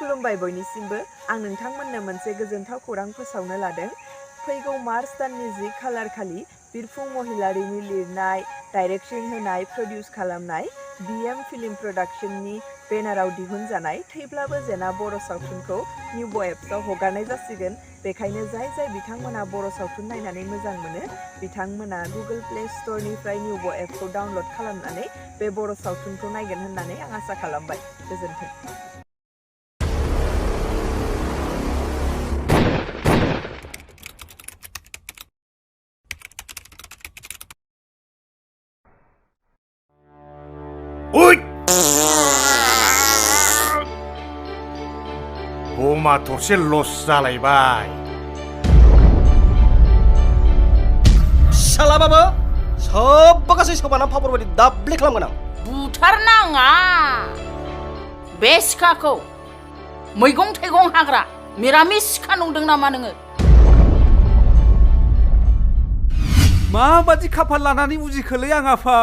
खुलुमबाय बयनिसिमबो आं नोंथांमोननो मोनसे गोजोनथाव खौरां फोसावनो लादों। फैगौ मार्च दाननि 10 खालार खालि बिरफुं महिलारिनि लिरनाय, डाइरेक्शन होनाय, प्रडिउस खालामनाय BM.Film Productionनि बेनाराव दिहुनजानाय थैब्लाबो जेना बर' सावथुनखौ न्यूब एप्सआव हगारनाय जासिगोन। बेखायनो जाय बिथांमोना बर' सावथुन नायनानै मोजां मोनो बिथांमोना गुगल प्ले स्ट'रनिफ्राय न्यूब एपखौ डाउनल'ड खालामनानै बे बर' सावथुनखौ नायगोन होननानै आं आसा खालामबाय। गोजोन्थों। बमा थरसे लस जालायबाय। सालाबाबो सबबो गासै सोबाना पापर बायदि दाब्ले खालामगोन आं। बुथारनाङा बे सिखाखौ मैगं थाइगं हाग्रा मिरामिस सिखा नंदों नामा नोङो? माबादि खाफाल लानानै बुजिखोलै आं आफा।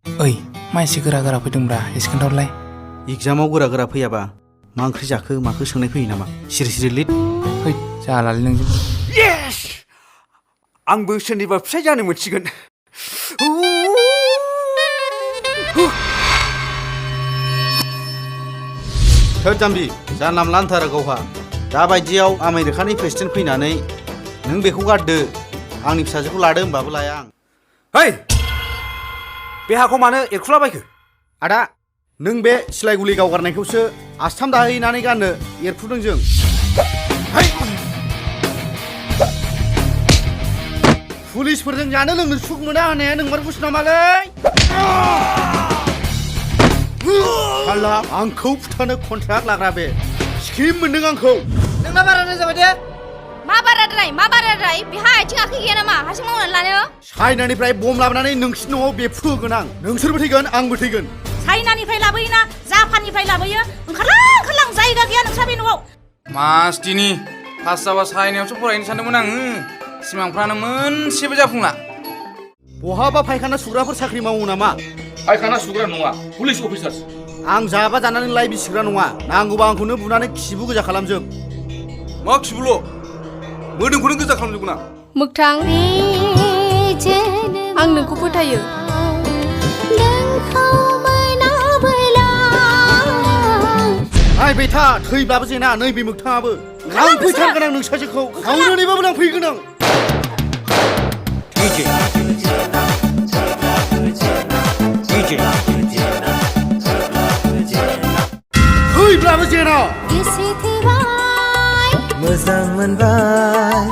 ओइ मा एसे गोरा गोरा फैदोंब्रा एसे खोन्थाहरलाय। एगजामाव गोरा गोरा फैयाबा मा ओंख्रि जाखो माखो सोंनाय फैयो नामा? सिरि सिरि लिर। फै जालालै नोंजों। येस! आंबो सोरनिबा फिसाय जानो मोनसिगोन। थोद जाम्बि जानला मोनला होनथारो गावहा। दाबायदियाव आमेरिकानि प्रेसिडेन्ट फैनानै नों बेखौ गारदो आंनि फिसाजोखौ लादो होनबाबो लाया आं। है! बे हाखौ मानो एरखुलाबायखो? आदा नों बे सिलाय गुलि गावगारनायखौसो आस्थाम दाहैनानै गाननो एरफुदों जों। पुलिसफोरजों जानो लोंनो सुख मोना होननाया नोंमारगौसो नामालै? साला आंखौ फुथानो कन्ट्राक्ट लाग्रा बे स्किम मोनदों आंखौ। नोंना बाराद्राय जाबाय दे। मा बाराद्राय बेहा आथिं आखाइ गैया नामा हारसिं मावनानै लानो? चाइनानिफ्राय बम लाबोनानै नोंसिनि न'आव बेफ्रुहोगोन आं। नोंसोरबो थैगोन आंबो थैगोन। चाइनानिफ्राय लाबोयोना जापाननिफ्राय लाबोयो? ओंखारलां जायगा गैया नोंस्रा बे न'आव। मास दिनि पास जाबा चाइनायावसो फरायनो सानदोंमोन आङो। सिमांफ्रानो मोनसेबो जाफुंला। बहाबा फायखाना सुग्राफोर साख्रि मावो नामा? फायखाना सुग्रा नङा, पुलिस अफिसारसो। आं जाबा जानानै लाइ बिसिग्रा नङा। नांगौबा आंखौनो बुनानै खिबु गोजा खालामजोब। मा खिबुल'? मोदोमखौनो गोजा खालामजोबगोन आं। मोगथां आं नोंखौ फोथायो। नायबाय था थैब्लाबो जेना नैबे मोगथाङाबो लांफैथारगोन आं नोंसाजोखौ। खावनानैबाबो लांफैगोन आं। थैब्लाबो जेना। मोजां मोनबाय